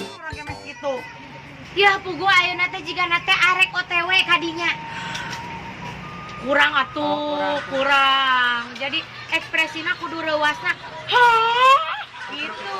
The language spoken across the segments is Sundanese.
Urang gemes gitu. Ya puguh ayeuna teh jigana teh arek OTW kadinya. Kurang atuh, Oh, kurang. Kurang. Jadi ekspresina kudu reuasna. Hah? Gitu.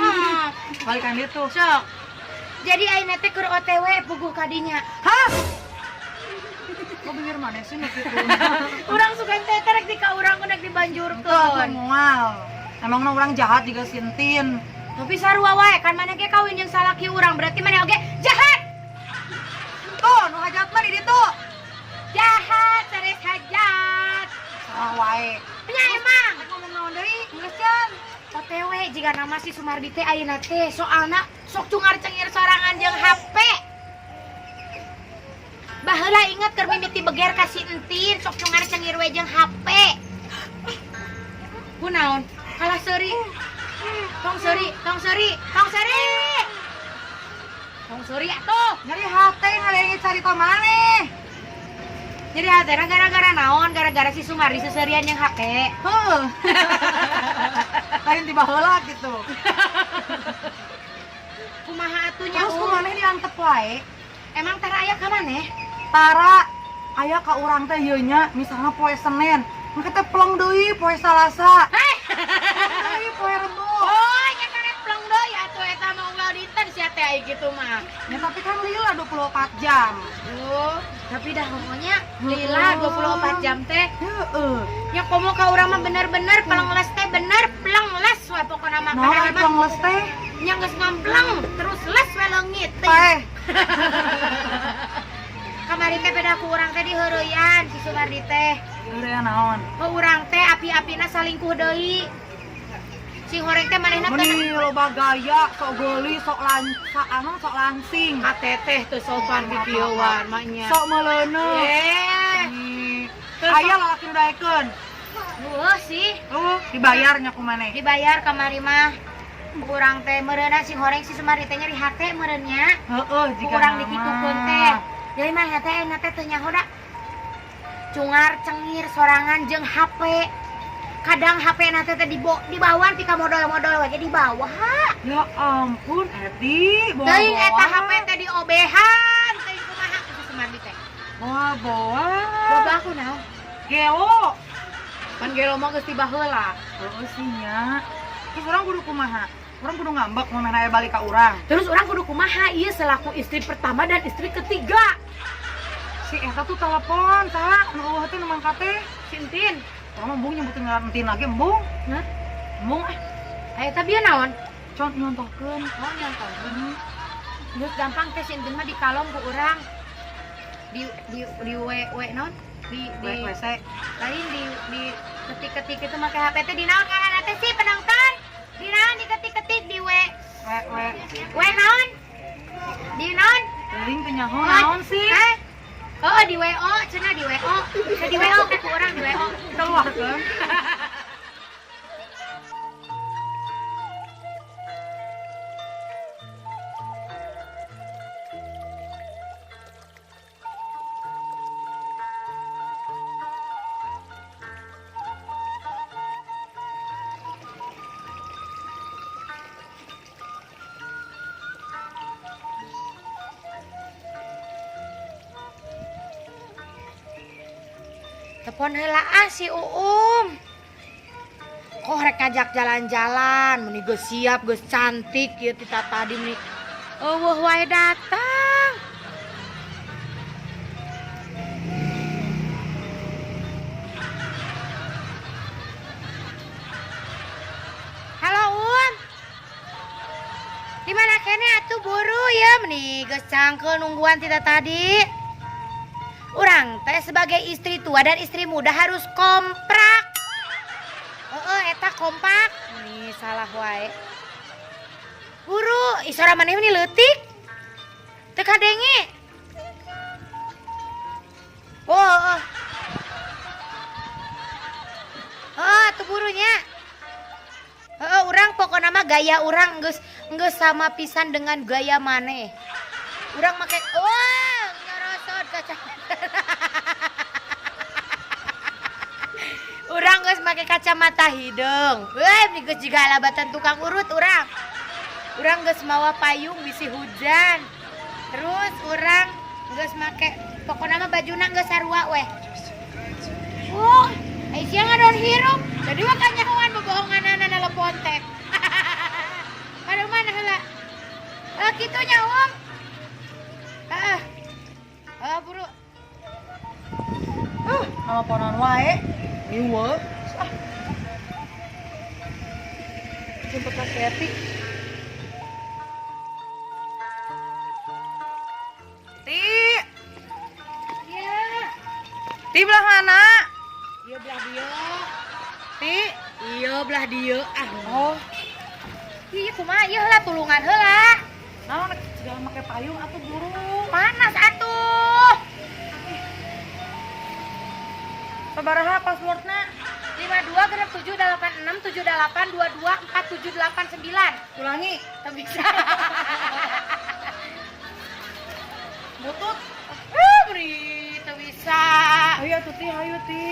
Heeh. Balikan itu. Sok. Jadi ayeuna teh keur OTW puguh kadinya. Hah? Kok bibir mana sih nu kitu? Urang sugan teh rek di ka urang rek Itu dibanjurkeun. Moal. Emangna urang jahat juga si Entin. Tapi sarua wae kan maneh ge kawin jeung salaki urang, berarti maneh oge jahat. Tuh, nu hajat mah di ditu. Jahat, sanes hajat. Salah wae. Nya emang. Rek ngomong naon deui? Geus can. OTW jika nama si Sumardi teh ayeuna teh soalna sok cungar cengir sorangan jeung HP. Baheula inget keur mimiti beger ka si Entin, sok cungar cengir we jeung HP. Kunaon? Kalah seuri. Tong seuri, tong seuri, tong seuri. Tong seuri atuh. Nyeri hate ngadenge carita maneh. Jadi hatena gara-gara naon? Gara-gara si Sumardi seserian jeung HP. Heuh. Lain ti baheula gitu. Kumaha atuh nya? Terus ku maneh diantep wae. Emang tara aya ka maneh? Tara aya ka urang teh ieu nya, misalnya poe Senin, engke teh plong deui poe Salasa. Heh. Plong deui poe Rebo. Oh, nya karek plong deui atuh eta mah unggal dinten sia teh ai kitu mah. Ya tapi kan lila 24 jam. Oh, tapi dah pokoknya lila 24 jam teh. Heeh. Nya komo ka urang mah bener-bener plong les teh, bener plong les we pokona mah. Nah, Kadang ari mah plong les teh. Nya geus ngampleng terus les we leungit teh. Teh. Kamari teh beda ku urang teh diheureuyaan si Sumardi teh. Heureuyaan naon? Oh, urang teh api-apina salingkuh deui. Sing horeng teh manehna teh Meni loba gaya, sok geulis, sok lanca, anu sok langsing. Ka teteh teu sopan kikieuan mah nya. Sok meuleuneuh. Eh, Ih, Terus aya lalaki nu daekeun. Heueuh sih. Oh, dibayarnya ku maneh. Dibayar kamari mah. Urang teh meureunna sing horeng si Sumardi teh nyeri hate meureun nya. Heeh, Ku jika urang dikitukeun teh. Jadi mah teh enak teh teu nyaho da. Cungar cengir sorangan jeung HP. Kadang HP na teh teh dibawaan pika modal-modal we dibawa. Ya ampun, Eti, bawa. Teuing eta HP teh diobehan, teuing kumaha ku si Sumardi teh. Bawa-bawa. Boga aku naon? Gelo. Pan gelo mah geus tiba heula. Heeh sih nya. Terus urang kudu kumaha? Urang kudu ngambek mun aya balik ka urang. Terus urang kudu kumaha ieu selaku istri pertama dan istri ketiga? Si eta tuh telepon, saha? Nu eueuh teh nu mangkat teh. Si Entin. Urang mah embung nyebutin ngaran Entin lagi embung. Hah? Embung ah. Aya eta bieu naon? Con nyontohkeun. Oh, nyontohkeun. Geus gampang teh si Entin mah dikalong ku urang. Di W W naon? Di WC. Lain di ketik-ketik itu make HP teh di naon ngaranna teh sih penonton? Di naon diketik-ketik di W W W. W naon? Di naon? Teuing teu nyaho naon sih? Hah? Oh, di WO, cenah di WO. Cenah di WO ku urang di WO. Keluarkeun. Telepon heula ah si Uum. Kok rek ngajak jalan-jalan, meni geus siap, geus cantik ieu ti tadi meni. Eueuh wae datang. Halo Um. Di mana kene atuh buru ya meni geus cangkeul nungguan ti tadi. Urang teh sebagai istri tua dan istri muda harus komprak. Heeh, eta kompak. Nih salah wae. Buru, isora maneh meni leutik. Teu kadenge. Oh, oh. Oh, tuh burunya. Heeh, urang pokokna mah gaya urang geus geus sama pisan dengan gaya maneh. Urang make, wah, nyorosot kacamata. make kacamata hideung. Weh, geus jiga alabatan tukang urut urang. Urang geus mawa payung bisi hujan. Terus urang geus make pokona mah bajuna geus sarua weh. Oh, ai sia ngadon hirup. Jadi mah kanyahoan bobohonganana nelepon teh. Aduh, mana heula? Eh, kitu nya, Om. Heeh. Ah, buru. Ah, nelponan wae. Riweuh. Ah. Jemput ka si Eti. Ti, Ya. Ti belah mana? Iya belah dieu. Ti. Iya belah dieu. Ah. Oh, Iya kumaha ieu heula, tulungan heula. Naon rek segala make payung atuh, buru. Panas atuh. Sabaraha passwordna? 52 genep 7 8 6 7 8 2 2 4 7 8 9. Ulangi. Teu bisa. Butut. Eh, beri teu bisa. Ayo atuh, Ti, ayo, Ti.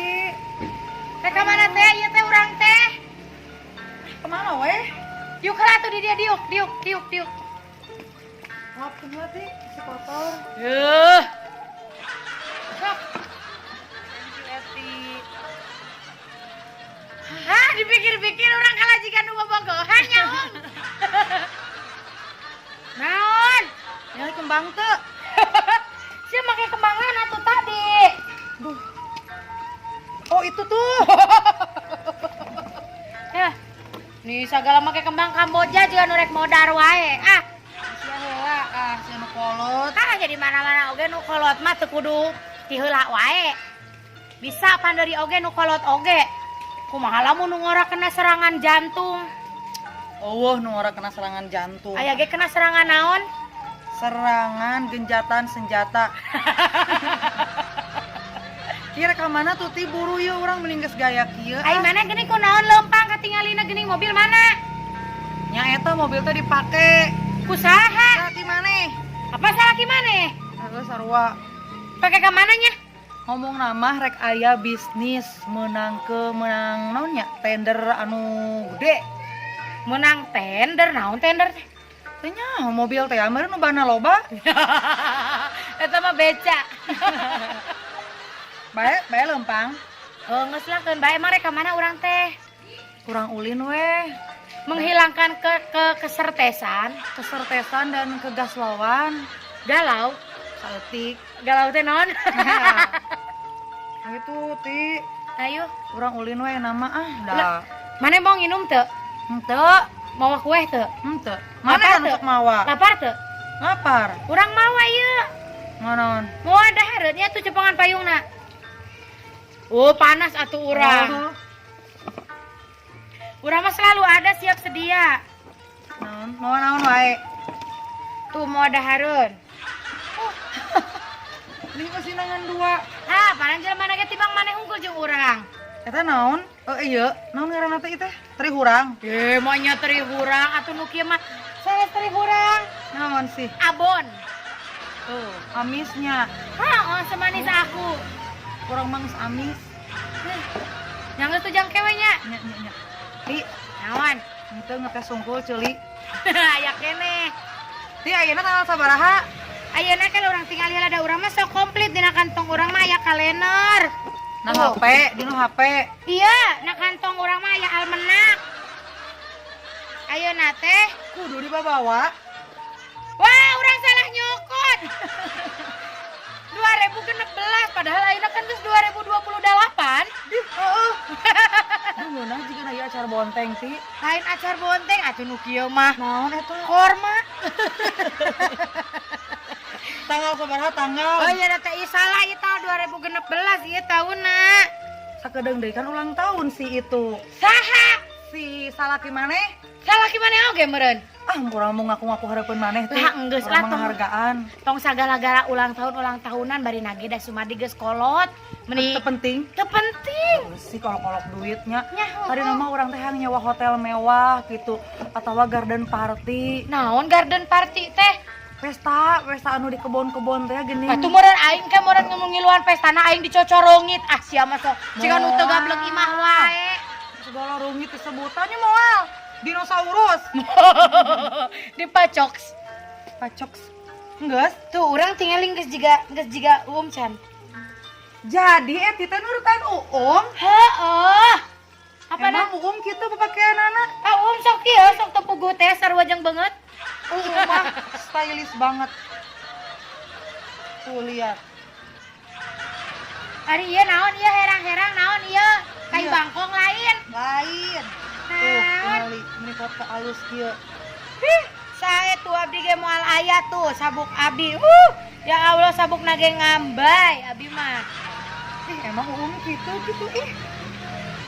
Teh ka mana teh ieu teh urang teh? Kemana weh? Yuk heula atuh di dia, diuk diuk diuk diuk. Maaf lah, Ti, si kotor. Heuh. Sok. Thank you, Eti. Hah, dipikir-pikir urang kalah jiga nu bobogohan nya, Om. Naon? Nyari kembang teu? Sia make kembangan atuh tadi. Duh. Oh, itu tuh. Ya. Nih sagala make kembang Kamboja juga nu rek modar wae. Ah, Sia heula, ah, sia nu kolot. Tah jadi mana-mana oge nu kolot mah teu kudu ti heula wae. Bisa panderi oge nu kolot oge. Kumaha lamun nu ngora kena serangan jantung? Oh, nu ora kena serangan jantung. Aya ge kena serangan naon? Serangan genjatan senjata. Kira ka mana tuh, Ti, buru yeuh, urang mending geus gaya kieu. Ai Ah. mana geuning ku naon leumpang katingalina geuning, mobil mana? Nya eta mobil teh dipake. Ku saha? Salaki maneh. Apa salaki maneh? Heeh, sarua. Pake ka mana nya? Ngomong nama rek aya bisnis menang ke menang naon nya, tender anu gede. Menang tender, naon tender teh? Teh nya mobil teh meureun nu bana loba. Eta mah beca. Bae bae leumpang. Oh, geus lah, keun bae. Emang rek ka mana urang teh? Kurang ulin weh. Menghilangkan ke kesertesan, Kesertesan dan kegaslauan. Galau. Saeutik. Galau teh naon? Nah, itu, Ti. Ayo, Urang ulin we nama ah, Lah. dah. Mana mau nginum teu? Henteu, Mawa kue teu? Henteu. Mana Lapar kan teu? untuk mawa? Lapar teu? Lapar. Urang mawa ieu. Ngonon. Mawa dahareun nya tuh cepongan payungna. Oh, panas atuh urang. Oh. Urang mah selalu ada siap sedia. Naon? Mawa naon wae? Tuh mau dahareun. Ini masih nangan dua. Ah, paling jelema ge tibang maneh unggul jeung urang. Eta naon? Oh iya, naon ngaranna teh ieu teh? Teri hurang. Eh, maunya teri hurang atuh nu kieu mah. Sanes teri hurang, Naon sih? Abon. Tuh. Amisnya. Hah, oh, semanis aku. Kurang mangus amis. Yang geus tujang kewe nya. Nya nya nya. Ti, Naon? henteu ngetes sungkul ceuli. Aya keneh. Ti, ayeuna tanggal sabaraha? Ayeuna kan urang tinggal heula, da urang mah sok komplit, dina kantong urang mah aya kalender. Nah, Tuh. HP, dina HP. Iya, na kantong urang mah aya almenak. Ayeuna teh, Kudu dibawa. Wah, urang salah nyokot. 2016 padahal ayeuna kan geus 2028. Dih, heeh. Duh, ngeunah jiga aya acara bonteng, Ti. Lain acar bonteng atuh nu kieu mah. Naon eta? Korma. Tanggal sabaraha tanggal? Oh iya, teh ieu salah, ieu tahun 2016 ieu taunna. Sakedeung deui kan ulang tahun si itu. Saha? Si salaki maneh. Salaki maneh oge meureun. Ah, urang mau ngaku-ngaku hareupeun maneh teh. Lah, enggeus Urang lah, mah tong. ngahargaan. Tong sagala-gala ulang tahun ulang tahunan, bari nage da Sumadi geus kolot. Meni Teu penting. Teu penting. Sih kolok-kolok duitnya. Nya, Tadi nama urang teh hayang nyewa hotel mewah gitu atau garden party. Naon garden party teh? Pesta, pesta anu di kebon-kebon teh geuning. Atuh meureun aing ke meureun ngiluan pestana aing dicocorongit. Ah, sia mah sok ciga nu teu gablek imah wae. Segala rumit disebutannya moal. Dinosaurus. Dipacok. Pacok. Geus. Tuh urang tinggalin geus jiga Uum can. Jadi Eti teh nurutan Uum. Heeh. Apa Emang nah? Uum kitu pemakaianana? Ah, Uum sok ieu sok teu puguh teh sarua jeung beungeut. Uum mah stylish banget. Tuh lihat. Ari ieu naon ieu herang-herang naon ieu? Kai Iya. bangkong lain. Lain. Tuh, Naon? tingali meni kota alus kieu. Ih, sae tuh abdi ge moal aya tuh sabuk abdi. Ya Allah, sabuk nage ngambay abdi mah. Ih, emang Uum kitu gitu ih.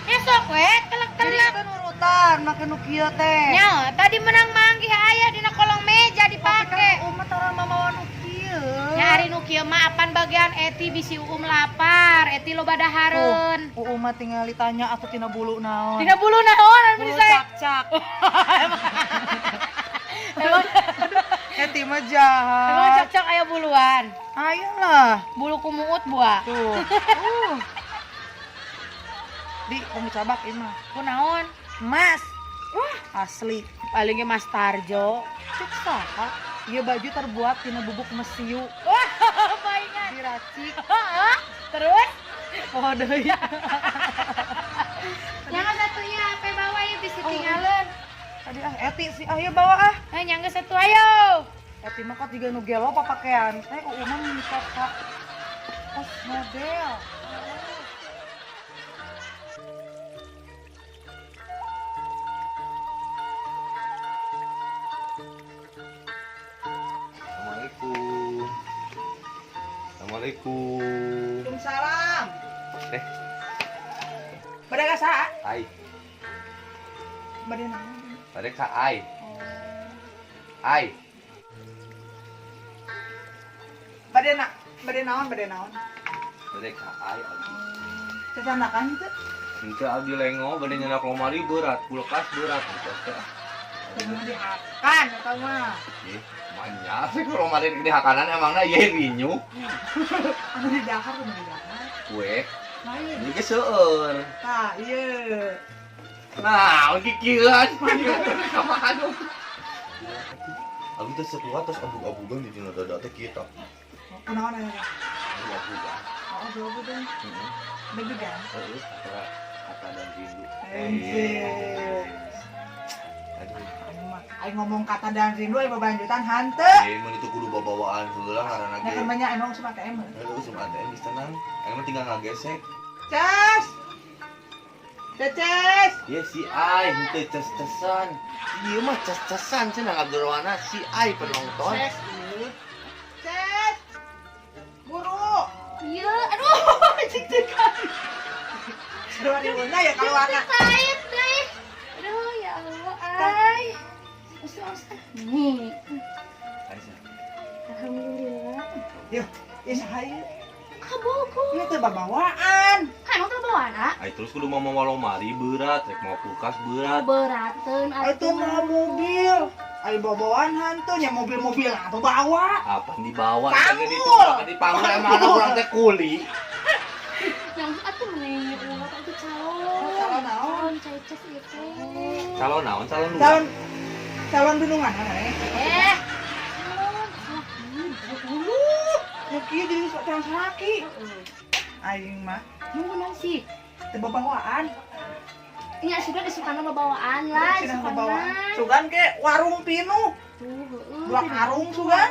Ya sok we Jadi telek-telek. kita nurutan make nu kieu teh. Nya, tadi menang manggih aya dina kolong meja Tapi kan dipake. Uum mah tara mamawa nu kieu. Nya ari nu kieu mah apan bagian Eti, bisi Uum lapar, Eti loba dahareun. Tuh, Uum mah tinggal ditanya atuh tina bulu naon. Dina bulu naon anu Bulu saya? cak-cak. Emang Eti mah jahat. emang cak-cak aya buluan. Ayolah. Bulu kumuut buah. Tuh. Di kamu cabak ini mah. Kunaon? Emas. Wah, asli. Paling ge Mas Tarjo. Cek saha? Ieu baju terbuat tina bubuk mesiu. Wah, palingan. Diracik. Heeh. Terus? Oh, deui. Yang satunya HP bawa ya bisa Oh. tinggalin. Tadi ah Eti sih, ayo bawa ah. Eh, yang satu ayo. Eti mah kok juga nu gelo papakean teh Uum mah minta ka pos model. Assalamualaikum. Assalamualaikum. Waalaikumsalam. Eh, Bade ka saha? Ai, Bade naon? Bade ka ai. Ai, Bade na, bade naon, bade naon? Bade ka ai abdi. Cacanakan teu? Henteu, abdi lengo bade nyenak lomari berat, kulkas berat gitu teh. Kudu dihakan eta mah. Ih, manya sih kalau lomari di hakanan emangna ieu rinyu. Anu di dahar, anu di dahar. Kue, Lain. ini ge seueur. Tah, ieu. Nah, kikieuan kamahan. Abdi teh setua terus abug-abugan di dina dada teh kieu tah. Kunaon aya? Abug-abugan. Oh, abu-abugan. Heeh. Deg-degan. Heeh, kata kata dan rindu. Anjir. Aduh. Aing mah aing ngomong kata dan rindu aing babanjutan hanteu. Eh, mun itu kudu babawaan heula ngaranna Nah, ge. kan banyak emang usum ATM. Heuh, usum ATM geus tenang. Aing mah tinggal ngagesek. Ces. Ceces. Ye si ai henteu ces-cesan. Ieu mah ces-cesan cenah ngabdurwana si ai penonton. Ces. Ieu. Ces. Buru. Iya, aduh, cik cik. Sarua riweuhna ya kaluarna. Pahit deh. Aduh, ya Allah, ay. Usah, usah. Nih, Aisyah. alhamdulillah. Yeuh, ieu saha ieu? Kabogo. Ieu teh babawaan. Kan teh bawaan, ah. Ai terus kudu mau mawa lomari berat, rek mau kulkas berat. Berateun Itu mau mobil. Ayo bawa-bawaan hantu nya mobil-mobil atau bawa. Apa dibawa? Panggul. Kagak ditumpak, dipanggul emang anak urang teh kuli. Yang atuh meni ulah itu calon. Calon naon? Calon ceces ieu teh. Calon naon? Calon lu. Calon calon dunungan mana ya? Eh, calon salaki. Dulu, nu kieu jadi sok calon salaki. Aing mah Nunggu naon sih? teu babawaan. Nya sudah disukana babawaan lah, Sudah disukana. babawaan. Sugan ke warung pinuh. Tuh, heueuh. Dua karung sugan.